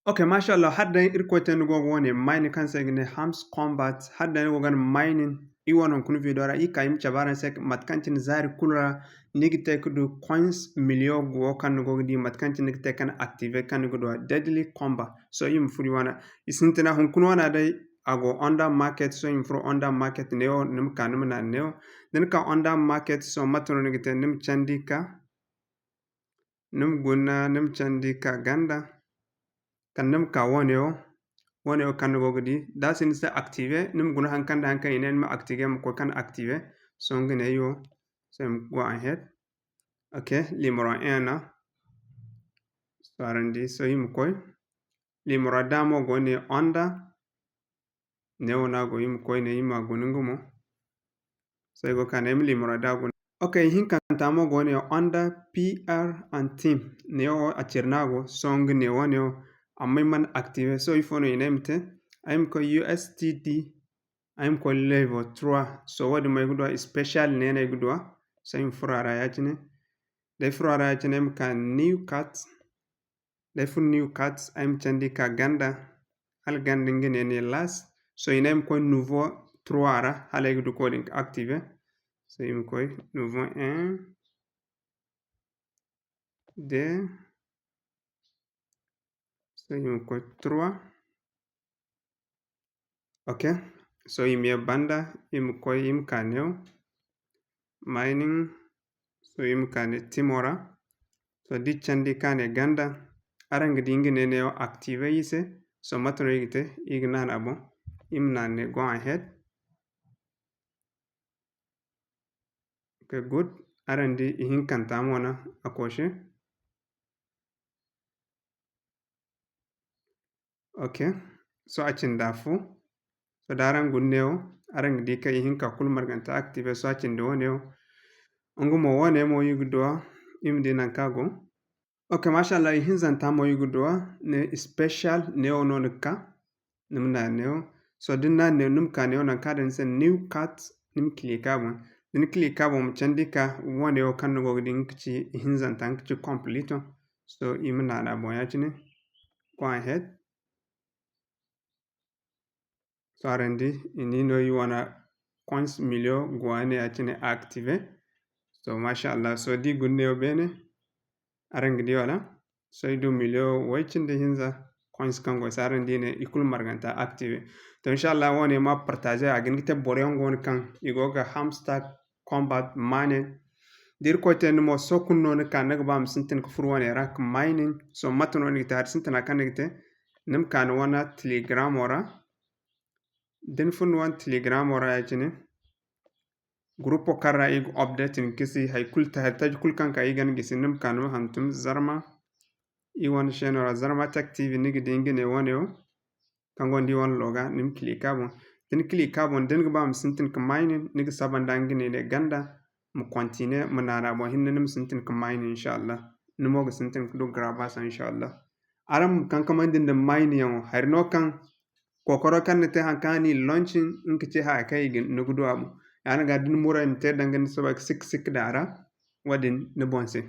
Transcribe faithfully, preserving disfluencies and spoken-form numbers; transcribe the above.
Ok, masha Allah, hala day Irkoy te ni go ga wane mining kaŋ se i ga ne Hams Combat, hala day ni go ga mining, i wane hunkuna video ra, i ka i ma cabe araŋ se mate kaŋ cine zaari kulu ra ni ga te ka du coins million go kaŋ ni go ga di, mate kaŋ cine ni ga te ka active kaŋ ni ga du a Deadly Combat. So, i ma furo i wane, i sintina hunkuna wane day, a go under market, so i ma furo under market neewo, ni ma ka, ni ma naana neewo. Da ni ka under market, so mate no ni ga te, ni ma candi ka, ni ma guna, ni ma candi ka ganda, kala ni ma ka wane wo, wane wo kaŋ ni go ga di. Da a si ni se active, ni ma guna haŋ kaŋ da haŋ kaŋ i ne ni ma active, ma koy kaŋ active. So nga ne yo, so i ma go ahead. Ok, limoro un no. So araŋ di, so i ma koy. Limoro da mo go ne under. Neewo no a go, i ma koy ne, i ma guna nga mo. So ay go ka ne, ay ma limoro da guna. Ok, hinkanta mo go ne under P R and team. Neewo a cire no a go, so nga neewo neewo. Amma ay mana active, so ifo no i ne ay ma te? Ay ma koy U S T D, ay ma koy level trois. So wo-din mo ay ga du a, special ne no ay ga du a. So ay ma furo a ra ya-cine. Da ay furo a ra ya-cine, ay ma ka new card. Da ay furo new card, ay ma candi ka ganda, hala ganda nga ne, ne last. So i ne ay ma koy nouveau trois ra, hala ay ga du ka wo-din ka active. So i ma koy nouveau un, deux. So i ma koy trois. Ok, so i ma ye banda, i ma koy, i ma ka neewo. Mining, so i ma ka ne teamo ra. So da i candi ka ne ganda, araŋ ga di nga ne neewo active i se. So mate no i ga te? I ga naana a boŋ. I ma naana ne go ahead. Ok, good. Araŋ di ihinkanta mo no a koose. Ok, so a cindi afo. So da araŋ guna neewo, araŋ ga di kaŋ ihinka kulu marganta active. So a cindi wo neewo. Nga mo wo ne mo i ga du a, i ma di nangu kaŋ a go. Ok, masha Allah, ihinzanta mo i ga du a, ne special neewo no ni ga ka. Ni ma naana neewo. So da ni naana neewo, ni ma ka neewo nangu kaŋ a daŋ ni se new card, ni ma click a boŋ. Da ni click a boŋ, ma candi ka wo neewo kaŋ ni go ga di, nga ka ci ihinzanta, nga ka ci completo. So i ma naana a boŋ ya-cine. Go ahead. So araŋ di, i ni no i wane coins million go a ne ya-cine active. So masha Allah, so da i guna neewo beene, araŋ ga di wala? So i du million way cindi hinza coins kaŋ go se, araŋ di ne i kulu marganta active. To insha Allah, wo ne ma partager, a ga hin ga te boro yaŋ go no kaŋ i go ga Hamster Combat mining. Da Irkoy te ni mo, sohõ kulu no ni ka, ni ga ba ma sintin ka furo wane ra ka mining. So mate no ni ga te? Hari sintina kaŋ ni ga te, ni ma ka ni wane Telegramo ra. Da ni furo ni wane Telegramo ra ya-cine, grupo kaŋ ra i ga update ni gisi, hay kulu, hari taji kulu kaŋ ka i ga ni gisi, ni ma ka ni ma hantum Zarma. I wane chaîne ra, Zarma Tech T V, ni ga di nga ne wane wo. Kaŋ gonda i wane loga, ni ma click a boŋ. Da ni click a boŋ, da ni ga ba ma sintin ka mining, ni ga saba nda nga ne ne ganda, ma continue, ma naana a boŋ hinne, ni ma sintin ka mining, insha Allah. Ni mo ga sintin ka du grabasa, insha Allah. Araŋ ma kankamandi nda mining yaŋo, hari no kaŋ kokoro kaŋ ni te, haŋ kaŋ a ni launching, nga ka ci haya kaŋ i ga, ni ga du a boŋ. Ya-din ga, da ni muray ma te danga ni soobay ka sikka sikka daŋ a ra, wo-din ni boŋ se.